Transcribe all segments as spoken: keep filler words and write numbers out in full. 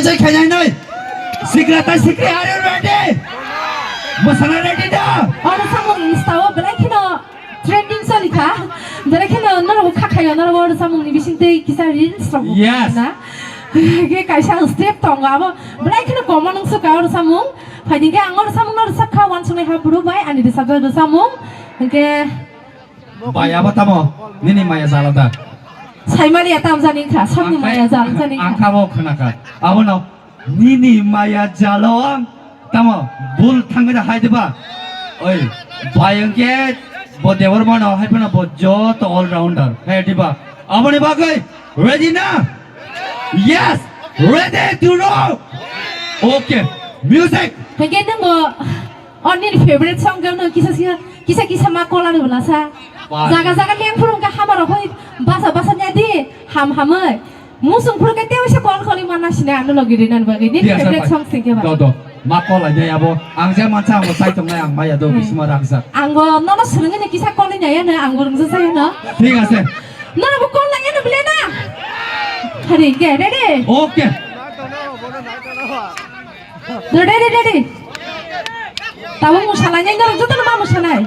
Jai khainai noi. Sikra tai sikri, are you ready? Mosana ready da? Oro samung Insta o belai kheno trending choli kha. Belai kheno norok kha khayo norok oro samung ni bising tei kisa reels rok. Yes. Na. Ke kaisa step tongo abo belai kheno common wng suka oro samung. Phaidi ke ang oro samung no rwchap kha wansuknai ha buru bai ani rwchapjak rwchapmung. Hingke Bai, abo tamo? Nini maya jala da? Saimaliya tam jani kha, samni maya jala jani kha. Ang kha bo khna kha. Abono nini maya jala o tamo bul thangwi da hai diba? Oi, bai hwnkhe bo Debbarma no hai phano bo joto all rounder. Hai diba? Aboni bagwi ready na? Yes, ready to roll. Okay, music. Hingke nung bo O nini favorite song khe no kisa kisa kisa kisa ma call ani bwlasa. Ba. Jaga jaga leng phuru khe hamar hoi basa basa nya di ham hamoi. Musung phuru khe tewi se call kholi mana sine ano logi rinan bagwi. Nini favorite song sing khe ba. Do do. Ma call ai abo. Ang je mansa ang sai tong nai ang maya do bisma raksa. Ang bo nono swrwngni kisa call ni ya na ang bo rungsa sai no. Thik ase. Nono bo call lai ya na bile na. Hari ke ready? Okay. Ready, ready, ready. Tabuk mosanai, norok jotono ma mosanai.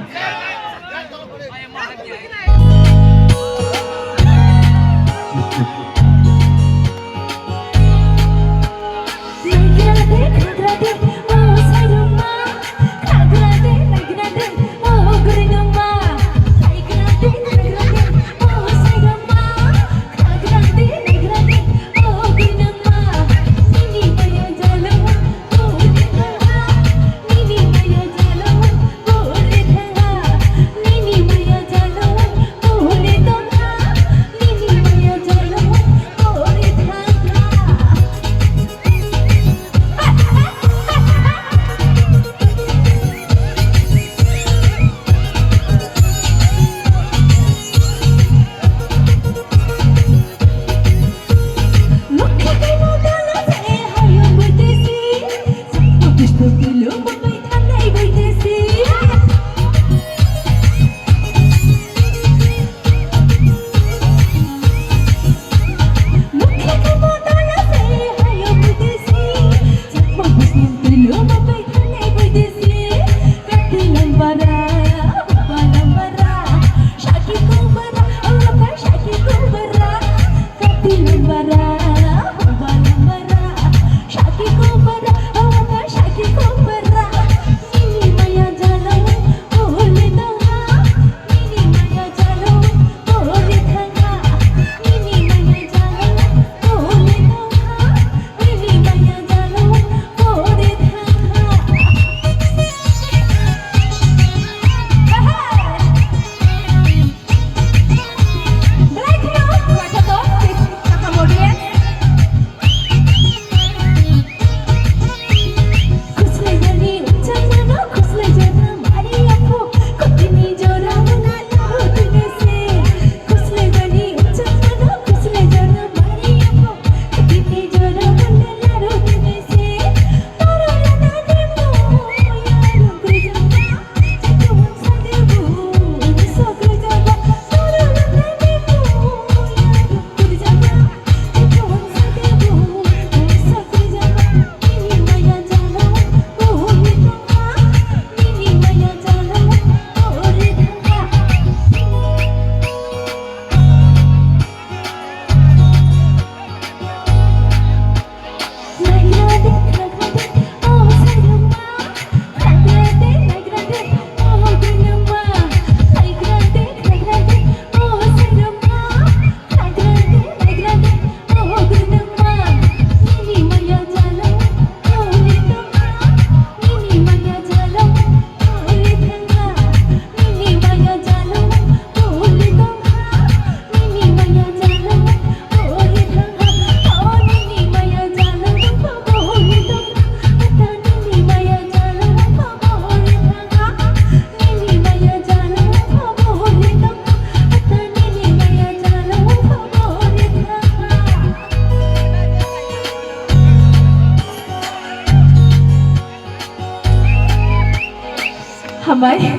Hambai.